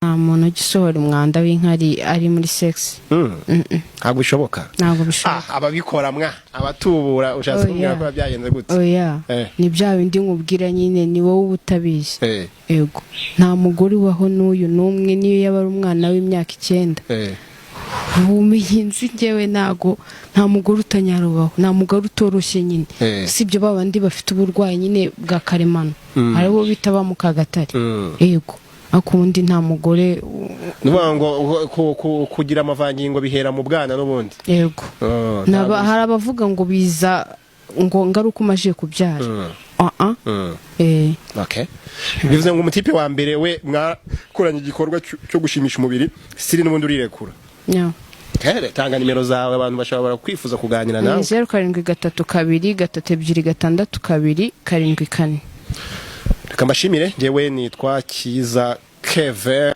Nta muntu ujya usohora umwanda w'inkari ari muri sex. Ntabwo bishoboka. Ntabwo bishoboka. Ah, ababikora mwa, abatubura, ushatse Oya. kumbwira ko byagenze gute? Oya. Ni bya bindi nkubwira nyine, ni wowe uba utabizi. Yego, nta mugore ubaho n'uyu n'umwe, niyo yaba ari umwana w'imyaka 9. Ubumenyi nzi njyewe, ntago nta mugore utanyarubaho, nta mugore utoroshye nyine. Usibye ba bandi bafite uburwayi nyine bwa karemano, hari abo bita ba mukagatare. Yego, ariko ubundi nta mugore Ni ukuvuga ngo kugira amavangingo bihera mu bwana n'ubundi. Yego. Oh, Hari abavuga ngo biza ngo ngaruka umajije kubyara. Ah ah. Okay. Bivuze ngo umutipe wa mbere we mwakoranye igikorwa cyo gushimisha umubiri siri n'ubundi urirekura. Yeah. Okay, tanga nimero zawe, abantu bashobora kwifuza kuganira Ni nawe. 0732326274. Reka mbashimire, njyewe nitwa Kiza Keve.